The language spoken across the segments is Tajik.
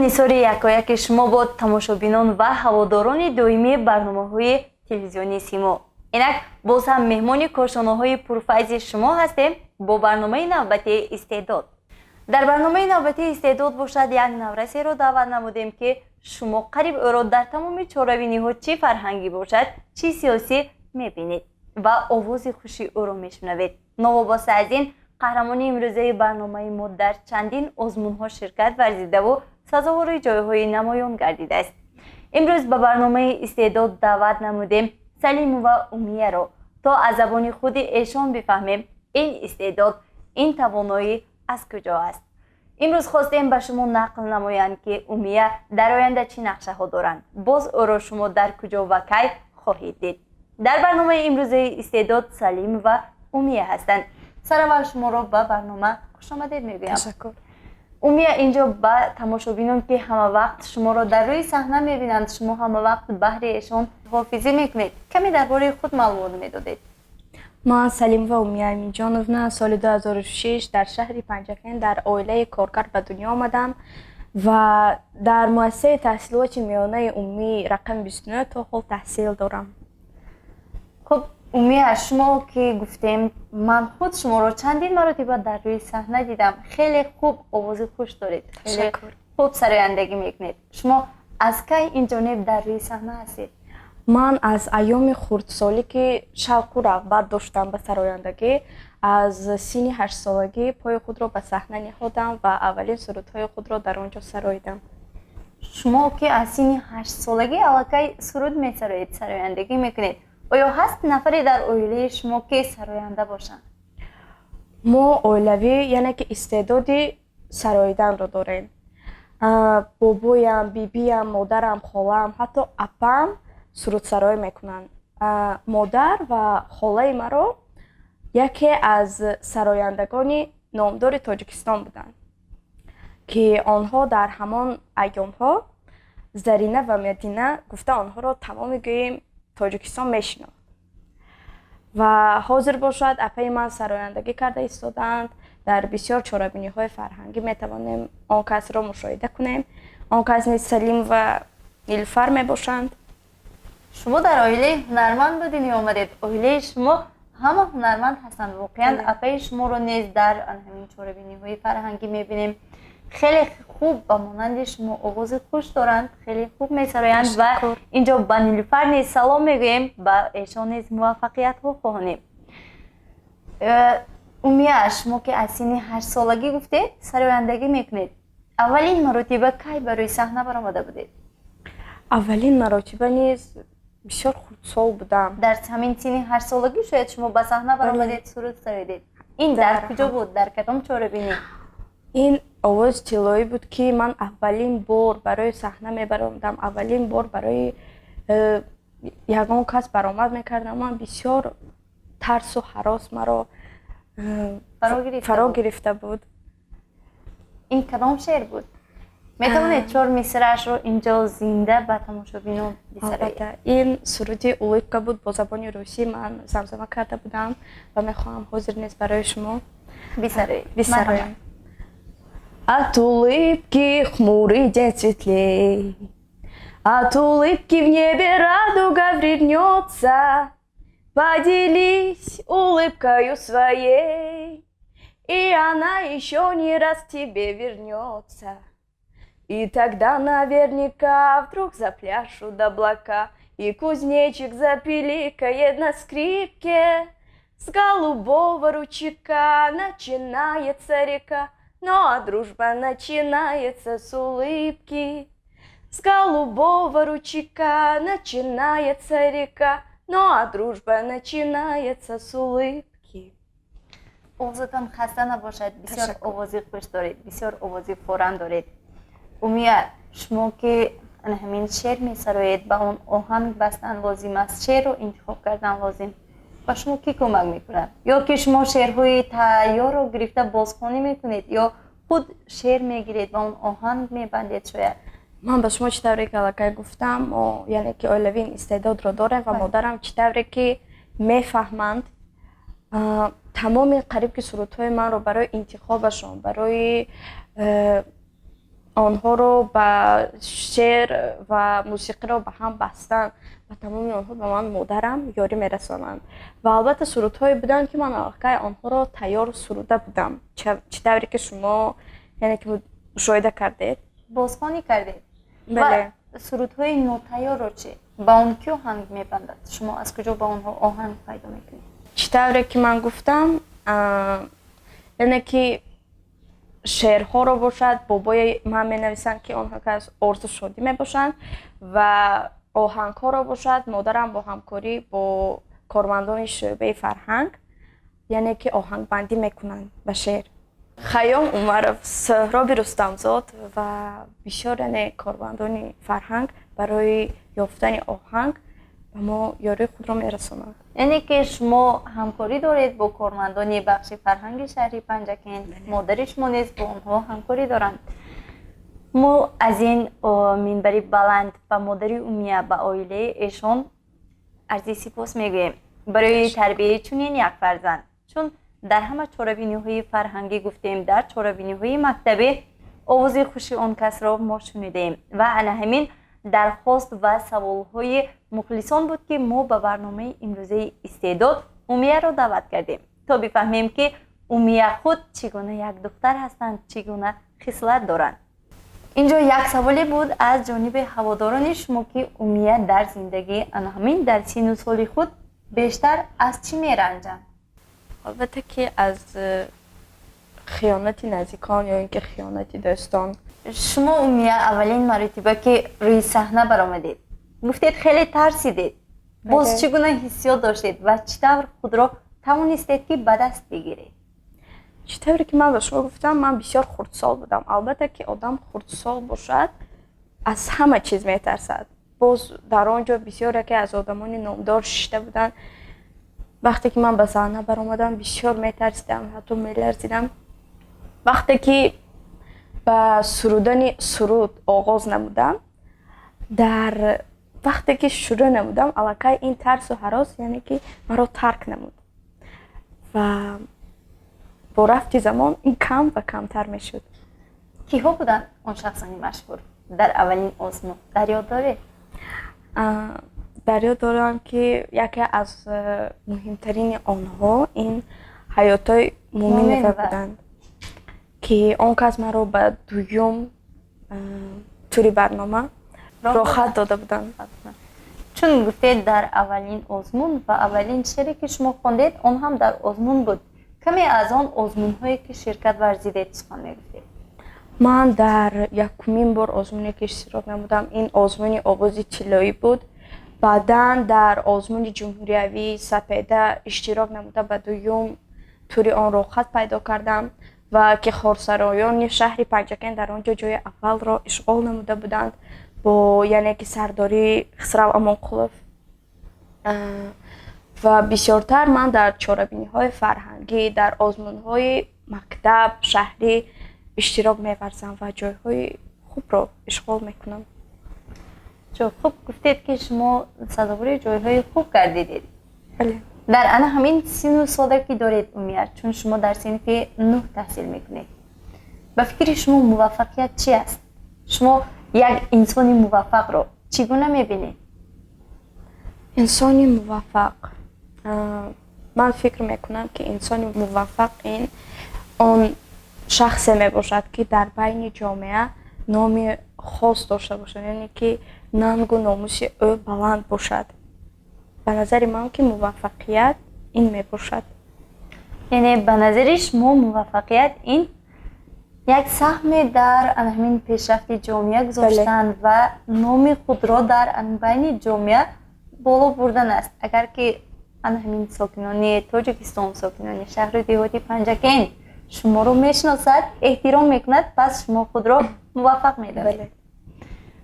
Нисори якояки шумо бод, тамошобинон ва ҳаводорони доимии барномаҳои телевизионии «Симо». Инак боз ҳам меҳмони кошонаҳои пурфайзи шумо ҳастем бо барномаи навбатии «Истеъдод». Дар барномаи навбатии «Истеъдод» бошад, як наврасеро даъват намудем, ки шумо қариб ӯро дар тамоми чорабиниҳо, чӣ фарҳангӣ бошад, чӣ сиёсӣ, мебинед ва овози хуши ӯро мешунавед. Новобаста аз ин, қаҳрамони имрӯзаи барномаи мо дар чандин озмунҳо ширкат варзидаву сазовори ҷойҳои намоён гардидааст. Имрӯз ба барномаи «Истеъдод» даъват намудем Салимова Умияро, то аз забони худи эшон бифаҳмем, ин истеъдод, ин тавоноӣ аз куҷо аст. Имрӯз хостем ба шумо нақл намоянд, ки Умия дар оянда чӣ нақшаҳо доранд, боз ӯро шумо дар куҷо ва кай хоҳед дид. Дар барномаи имрӯзаи «Истеъдод» Салимова Умия ҳастанд. Сараввал шуморо ба барнома хушомадед мегӯям. Ташаккур. Умия, инҷо ба тамошобинон, ки ҳама вақт шуморо дар рӯи саҳна мебинанд, шумо ҳама вақт баҳри эшон ҳофизӣ мекунед, каме дар бораи худ маълумот медодед. Ман Салимова Умия Аминҷоновна, соли 2006 дар шаҳри Панҷакент дар оилаи коргар ба дунё омадам ва дар муассисаи таҳсилоти миёнаи умумӣ рақами 29 то ҳол таҳсил дорам. Хуб, Умия, шумо ки гуфтем, ман худ шуморо чандин маротиба дар рӯи саҳна дидам. Хеле хуб овози хуш доред, хеле Ташаккур. хуб сарояндагӣ мекунед. Шумо аз кай ин ҷониб дар рӯи саҳна ҳастед? Ман аз айёми хурдсолӣ, ки шавқу рағбат доштам ба сарояндагӣ, аз синни 8-солагӣ пои худро ба саҳна ниҳодам ва аввалин сурудҳои худро дар он ҷо сароидам. Шумо ки аз синни 8-солагӣ аллакай суруд месароед, сарояндагӣ мекунед, оё ҳаст нафаре дар оилаи шумо, ки сароянда бошанд? Мо оилавӣ, яъне ки истеъдоди сароиданро дорем. Бобоям, бибиям, модарам, холаам, ҳатто апам сурудсароӣ мекунанд. Модар ва холаи маро яке аз сарояндагони номдори Тоҷикистон буданд, ки онҳо дар ҳамон айёмҳо Зарина ва Мадина гуфта онҳоро тамоми, гӯем, Тоҷикистон мешинохт. Ва ҳозир бошад, апаи ман сарояндагӣ карда истодаанд. Дар бисёр чорабиниҳои фарҳангӣ метавонем он касро мушоҳида кунем. Он кас низ Салимова Нилуфар мебошанд. Шумо дар оилаи ҳунарманд ба дунё омадед. Оилаи шумо ҳама ҳунарманд ҳастанд воқеан. Апаи шуморо низ дар ҳамин чорабиниҳои фарҳангӣ мебинем. Хеле хуб, ба монанди шумо овози хуш доранд, хеле хуб месароянд. Ва инҷо ба Нилуфар низ салом мегӯем, ба эшон низ муваффақиятҳо хоҳонем. Умия, шумо ки аз синни 8-солагӣ гуфтед сарояндагӣ мекунед, аввалин маротиба кай ба рӯи саҳна баромада будед? Аввалин маротиба низ бисёр хурдсол будам. Дар ҳамин синни 8-солагӣ шояд шумо ба саҳна баромадед, суруд сароидед. Ин дар куҷо буд, дар кадом чорабинӣ? Ин «Овози тиллоӣ» буд, ки ман аввалин бор барои саҳна мебаромадам, аввалин бор барои ягон кас баромад мекардам. Ман бисёр тарсу ҳарос маро фаро гирифта буд. Ин кадом шеър буд? Метавонед чор мисраашро инҷо зинда ба тамошобинон бисароед? Ин суруди «Улыбка» буд, бо забони русӣ ман замзама карда будам ва мехоҳам ҳозир низ барои шумо бисароед. Бисароям. От улыбки хмурый день светлей, от улыбки в небе радуга вернется. Поделись улыбкою своей, и она еще не раз к тебе вернется. И тогда наверняка вдруг запляшут облака, и кузнечик запиликает на скрипке. С голубого ручейка начинается река, ну а дружба начинается с улыбки. С голубого ручейка начинается река, ну а дружба начинается с улыбки. Овозатон хаста набошад, бисёр овози хуш доред, бисёр овози форам доред. Умия, шумо ки ҳамин шеър месароед, ба он оҳанг бастан лозим аст, шеърро интихоб кардан лозим. Ба шумо кӣ кӯмак мекунад? Ё ки шумо шеърҳои тайёрро гирифта бозхонӣ мекунед, ё худ шеър мегиред ва он оҳанг мебандед шояд? Ман ба шумо чӣ тавре ки аллакай гуфтам, мо, яъне ки оилавӣ ин истеъдодро дорем ва модарам чӣ тавре ки мефаҳманд, тамоми қариб ки сурудҳои манро барои интихобашон, барои Онҳоро ба шеър ва мусиқиро ба ҳам бастан ва тамоми онҳо ба ман модарам ёрӣ мерасонанд. Ва албатта, сурудҳое буданд, ки ман аллакай онҳоро тайёр суруда будам, чӣ тавре ки шумо, яъне ки, мушоҳида кардед. Бозхонӣ кардед? Бале. Ва сурудҳои нотайёрро чӣ? Ба он кӣ оҳанг мебандад? Шумо аз куҷо ба онҳо оҳанг пайдо мекунед? Чӣ тавре ки ман гуфтам, яъне ки шеърҳоро бошад, бобои ман менависанд, ки онҳо кас Орзу Шодӣ мебошанд, ва оҳангҳоро бошад, модарам бо ҳамкорӣ бо кормандони шӯъбаи фарҳанг, яъне ки, оҳангбандӣ мекунанд ба шеър. Хайём Умаров, Соҳроби Рустамзод ва бисёр, яъне, кормандони фарҳанг барои ёфтани оҳанг ба мо ёрии худро мерасонанд. Яъне ки шумо ҳамкорӣ доред бо кормандони бахши фарҳанги шаҳри Панҷакент, модари шумо низ бо онҳо ҳамкорӣ доранд. Мо аз ин минбари баланд ба модари Умия, ба оилаи эшон арзи сипос мегӯем барои тарбияи чунин як фарзанд, чун дар ҳама чорабиниҳои фарҳангӣ, гуфтем, дар чорабиниҳои мактабӣ овози хуши он касро мо шунидем. Ва ана ҳамин дархост ва саволҳои мухлисон буд, ки мо ба барномаи имрӯзаи «Истеъдод» Умияро даъват кардем, то бифаҳмем, ки Умия худ чӣ гуна як духтар ҳастанд, чӣ гуна хислат доранд. Инҷо як саволе буд аз ҷониби ҳаводорони шумо, ки Умия дар зиндагӣ, ана ҳамин дар сину соли худ, бештар аз чӣ меранҷанд? Албатта ки аз хиёнати наздикон ё ин ки хиёнати дӯстон. Шумо, Умия, аввалин маротиба ки рӯи саҳна баромадед, гуфтед, хеле тарсидед. Боз чӣ гуна ҳиссиёт доштед ва чӣ тавр худро тавонистед, ки ба даст бигиред? Чӣ тавре ки ман ба шумо гуфтам, ман бисёр хурдсол будам. Албатта ки одам хурдсол бошад, аз ҳама чиз метарсад. Боз дар он ҷо бисёр яке аз одамони номдор шишта буданд. Вақте ки ман ба саҳна баромадам, бисёр метарсидам, ҳатто меларзидам. Вақте ки ба сурудани суруд оғоз намудам, дар вақте ки шурӯъ намудам, аллакай ин тарсу ҳарос, яъне ки, маро тарк намуд ва бо рафти замон ин кам ва камтар мешуд. Киҳо буданд он шахсони машҳур дар аввалин озмун, дар ёд доред? Дар ёд дорам, ки яке аз муҳимтарини онҳо ин Ҳаётой Муминова буданд, ки он кас маро ба дуюм тури барнома роҳхат дода буданд. Чун гуфтед, дар аввалин озмун ва аввалин шеъре, ки шумо хондед, он ҳам дар озмун буд. Каме аз он озмунҳое, ки ширкат варзидед, сухан мегуфтед. Ман дар якумин бор озмуне, ки иштирок намудам, ин озмуни «Овози тиллоӣ» буд. Баъдан дар озмуни ҷумҳуриявии «Сапеда» иштирок намуда, ба дуюм тури он роҳхат пайдо кардам ва ки хорсароёни шаҳри Панҷакент дар он ҷо ҷои аввалро ишғол намуда буданд бо, яъне ки, сардории Хисрав Амонқулов. Ва бисёртар ман дар чорабиниҳои фарҳангӣ, дар озмунҳои мактаб, шаҳрӣ иштирок меварзам ва ҷойҳои хубро ишғол мекунам. Хуб, гуфтед, ки шумо сазовори ҷойҳои хуб гардидед. Бале. Дар ана ҳамин сину сола, ки доред, Умия, чун шумо дар синфи нӯҳ таҳсил мекунед, ба фикри шумо муваффақият чи аст? Шумо як инсони муваффақро чӣ гуна мебинед? Инсони муваффақ, ман фикр мекунам, ки инсони муваффақ ин он шахсе мебошад, ки дар байни ҷомеа номи хос дошта бошад, яъне ки нангу номуси ӯ баланд бошад. Ба назари ман, ки муваффақият ин мебошад. Яъне ба назари шумо муваффақият ин як саҳме дар ҳамин пешрафти ҷомеа гузоштан ва номи худро дар байни ҷомеа боло бурдан аст. Агар ки ана ҳамин сокинони Тоҷикистон, сокинони шаҳру деҳоти Панҷакент шуморо мешиносад, эҳтиром мекунад, пас шумо худро муваффақ медонед.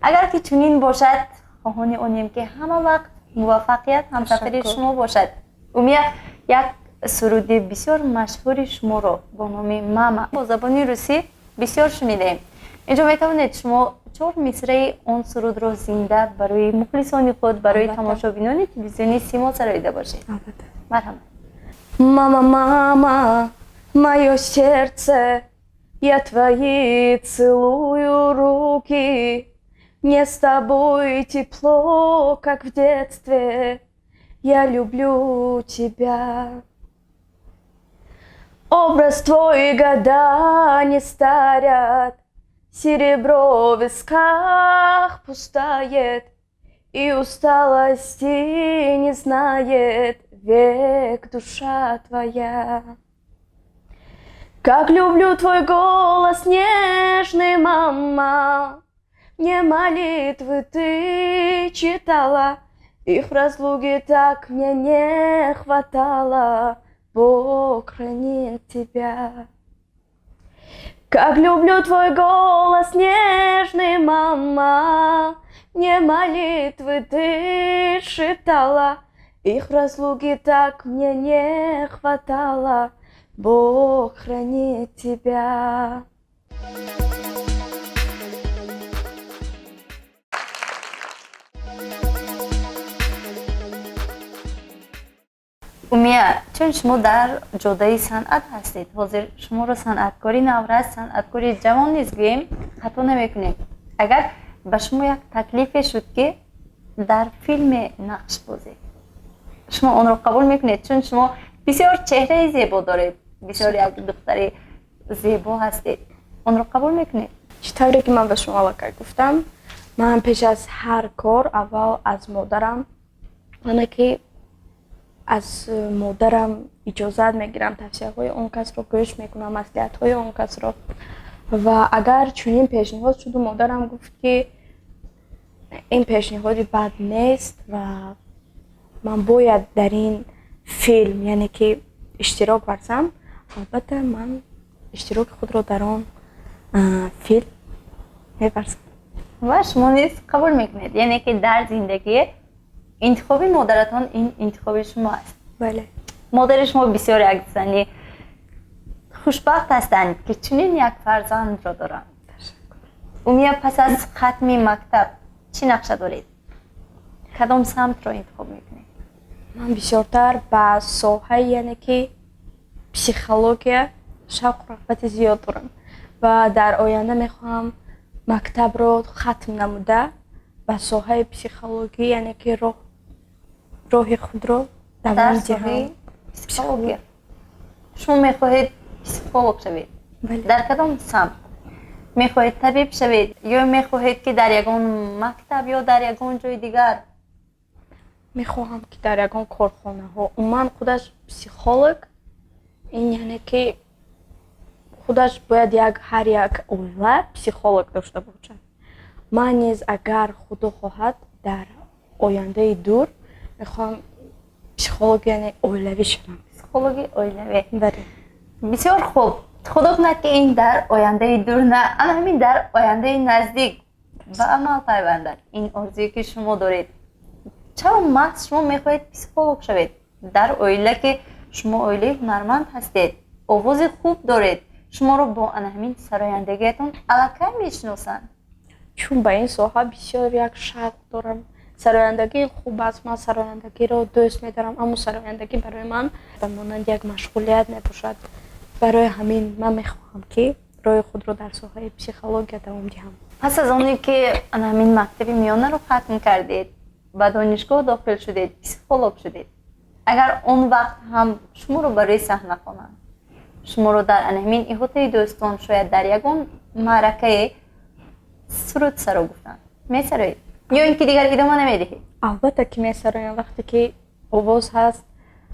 Агар ки чунин бошад, хоҳони онем, ки ҳама вақт муваффақият ҳамсафари шумо бошад. Умия, як суруди бисёр машҳури шуморо бо номи «Мама» бо забони русӣ бисёр шунидаем. Инҷо метавонед шумо чор мисраи он сурудро зинда барои мухлисони худ, барои тамошобинони телевизиони «Симо» сароида бошед? Марҳамат. Мама, мама, мое сердце. Я твои целую руки, мне с тобой тепло, как в детстве. Я люблю тебя. Образ твой года не старят, серебро в висках пустает, и усталости не знает век душа твоя. Как люблю твой голос нежный, мама, мне молитвы ты читала, их в разлуке так мне не хватало. Бог хранит тебя. Как люблю твой голос нежный, мама, мне молитвы ты шептала, их в разлуке так мне не хватало. Бог хранит тебя. Умия, чун шумо дар ҷодаи санъат ҳастед, ҳозир шуморо санъаткори наврас, санъаткори ҷавон низ гӯем, хато намекунем. Агар ба шумо як таклифе шуд, ки дар филме нақш бозед, шумо онро қабул мекунед? Чун шумо бисёр чеҳраи зебо доред, бисёр як духтари зебо ҳастед, онро қабул мекунед? Чӣ тавре ки ман ба шумо аллакай гуфтам, ман пеш аз ҳар кор аввал аз модарам, яъне ки аз модарам иҷозат мегирам, тавсияҳои он касро гӯш мекунам, маслиҳатҳои он касро. Ва агар чунин пешниҳод шуду модарам гуфт, ки ин пешниҳоди бад нест ва ман бояд дар ин филм, яъне ки иштирок варзам, албатта ман иштироки худро дар он филм меварзам. Ва шумо низ қабул мекунед, яъне ки дар зиндагӣ интихоби модаратон ин интихоби шумо аст. Бале. Модари шумо бисёр як зани хушбахт ҳастанд, ки чунин як фарзандро доранд. Умия, пас аз хатми мактаб чӣ нақша доред? Кадом самтро интихоб мекунед? Ман бисёртар ба соҳаи, яъне ки психология шавқу рағбати зиёд дорам ва дар оянда мехоҳам мактабро хатм намуда ба соҳаи психологӣ, яъне ки роҳи худро давом диҳам. Психология. Шумо мехоҳед психолог шавед? Дар кадом самт? Мехоҳед табиб шавед ё мехоҳед, ки дар ягон мактаб ё дар ягон ҷои дигар? Мехоҳам, ки дар ягон корхонаҳо. Умуман, худаш психолог ин, яъне ки худаш бояд як ҳар як оила психолог дошта бошад. Ман низ, агар Худо хоҳад, дар ояндаи дур мехоҳам психолог, яъне оилавӣ шавам. Психологи оилавӣ. Бале. Бисёр хуб. Худо кунад, ки ин дар ояндаи дур на, ана ҳамин дар ояндаи наздик ба амал пайвандад ин орзуе, ки шумо доред. Чаро маҳз шумо мехоҳед психолог шавед? Дар оила, ки шумо оилаи ҳунарманд ҳастед, овози хуб доред, шуморо бо ана ҳамин сарояндагиятон аллакай мешиносанд. Чун ба ин соҳа бисёр як шавқ дорам. Сарояндагӣ хуб аст, ман сарояндагиро дӯст медорам, аммо сарояндагӣ барои ман ба монанди як машғулият мебошад. Барои ҳамин ман мехоҳам, ки роҳи худро дар соҳаи психология давом диҳам. Пас аз оне ки ана ҳамин мактаби миёнаро хатм кардед, ба донишгоҳ дохил шудед, психолог шудед, агар он вақт ҳам шуморо барои саҳна хонанд, шуморо дар ана ҳамин иҳотаи дӯстон, шояд дар ягон маъракае суруд саро гуфтанд, месароед ё ин ки дигар идома намедиҳед? Албатта ки месароям. Вақте ки овоз ҳаст,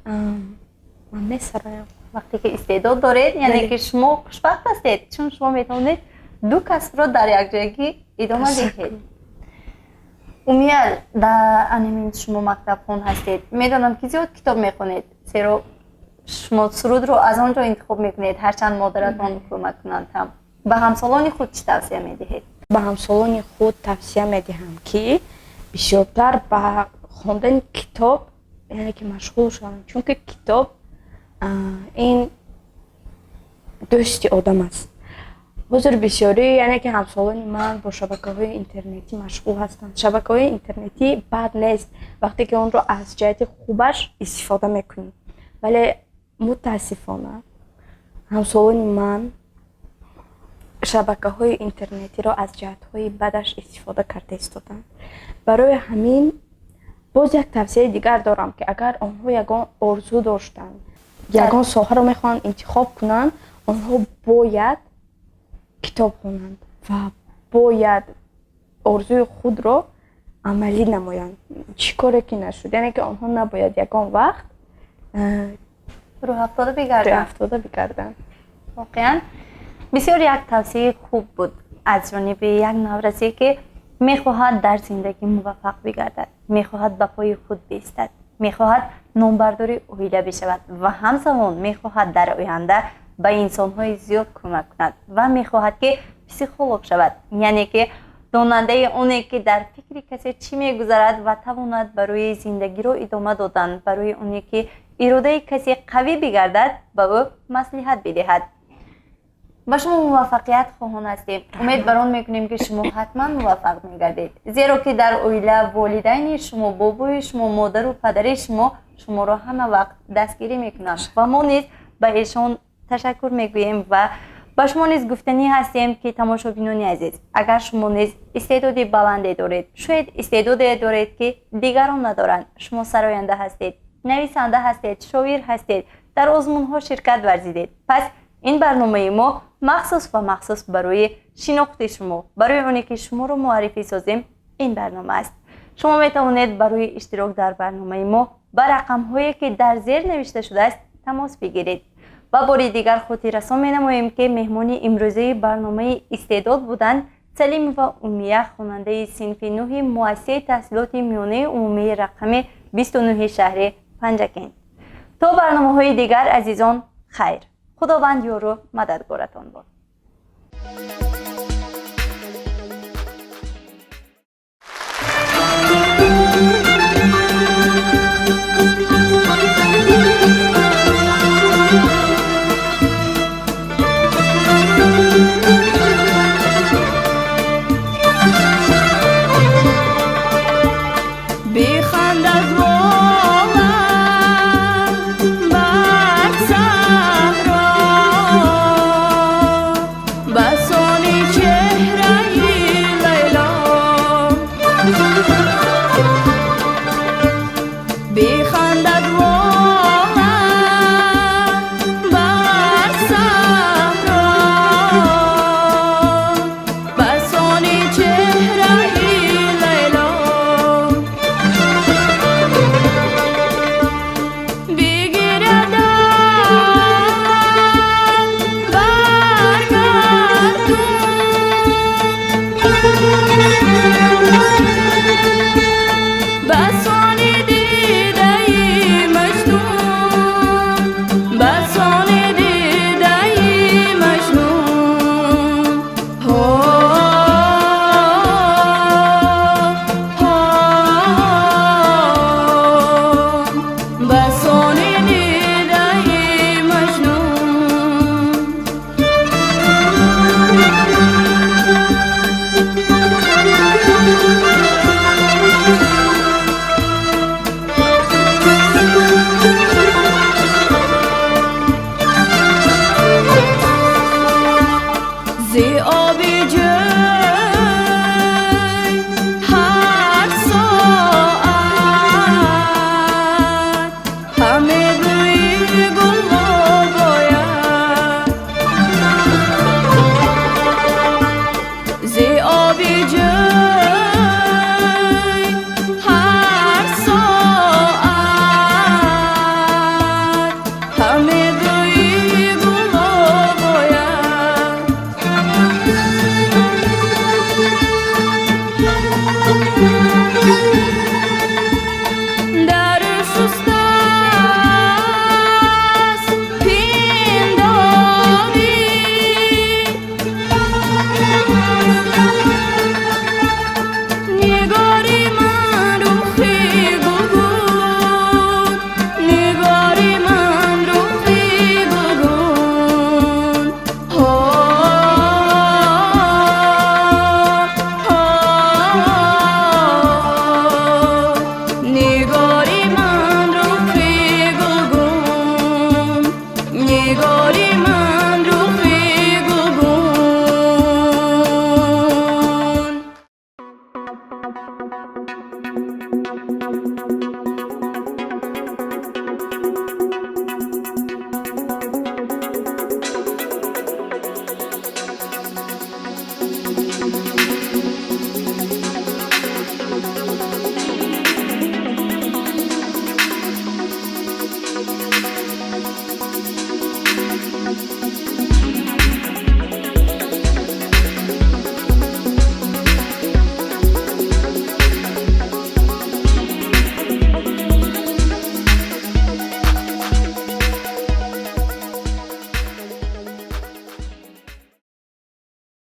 ман месароям. Вақте ки истеъдод доред, яъне ки шумо хушбахт ҳастед, чун шумо метавонед ду касбро дар якҷоягӣ идома диҳед. Умия, дар анамин шумо мактабхон ҳастед, медонам, ки зиёд китоб мехонед, зеро шумо сурудро аз он ҷо интихоб мекунед, ҳарчанд модаратон кӯмак кунанд ҳам. Ба ҳамсолони худ чӣ тавсия медиҳед? Ба ҳамсолони худ тавсия медиҳам, ки бисёртар ба хондани китоб, яъне ки машғул шаванд, чунки китоб ин дӯсти одам аст. Ҳозир бисёрӣ, яъне ки ҳамсолони ман бо шабакаҳои интернетӣ машғул ҳастанд. Шабакаҳои интернетӣ бад нест, вақте ки онро аз ҷиҳати хубаш истифода мекунӣ, вале мутаассифона ҳамсолони ман Шабакаҳои интернетиро аз ҷиҳатҳои бадаш истифода карда истоданд. Барои ҳамин боз як тавсияи дигар дорам, ки агар онҳо ягон орзу доштанд, ягон соҳаро мехоҳанд интихоб кунанд, онҳо бояд китоб хонанд ва бояд орзуи худро амалӣ намоянд, чӣ коре ки нашуд, яъне ки онҳо набояд ягон вақт рӯҳафтода бигарданд. Рӯҳафтода бигарданд. Воқеан, бисёр як тавсияи хуб буд аз ҷониби як наврасе, ки мехоҳад дар зиндагӣ муваффақ бигардад, мехоҳад ба пои худ биистад, мехоҳад номбардори оила бишавад ва ҳамзамон мехоҳад дар оянда ба инсонҳои зиёд кӯмак кунад ва мехоҳад, ки психолог шавад, яъне ки донандаи оне, ки дар фикри касе чӣ мегузарад ва тавонад барои зиндагиро идома додан, барои оне ки иродаи касе қавӣ бигардад, ба ӯ маслиҳат бидиҳад. Ба шумо муваффақият хоҳон ҳастем. Умед бар он мекунем, ки шумо ҳатман муваффақ мегардед, зеро ки дар оила волидайни шумо, бобои шумо, модару падари шумо шуморо ҳама вақт дастгирӣ мекунанд ва мо низ ба эшон ташаккур мегӯем. Ва ба шумо низ гуфтанӣ ҳастем, ки, тамошобинони азиз, агар шумо низ истеъдоди баланде доред, шояд истеъдоде доред, ки дигарон надоранд, шумо сароянда ҳастед, нависанда ҳастед, шоир ҳастед, дар озмунҳо ширкат варзидед, пас ин барномаи мо махсус ва махсус барои шинохти шумо, барои оне ки шуморо муаррифӣ созем, ин барнома аст. Шумо метавонед барои иштирок дар барномаи мо ба рақамҳое, ки дар зер навишта шудааст, тамос бигиред. Ва бори дигар хотиррасон менамоем, ки меҳмони имрӯзаи барномаи «Истеъдод» буданд Салимова Умия, хонандаи синфи нӯҳи муассисаи таҳсилоти миёнаи умумии рақами 29-и шаҳри Панҷакент. То барномаҳои дигар, азизон, хайр, Худованд ёру мададгоратон бод.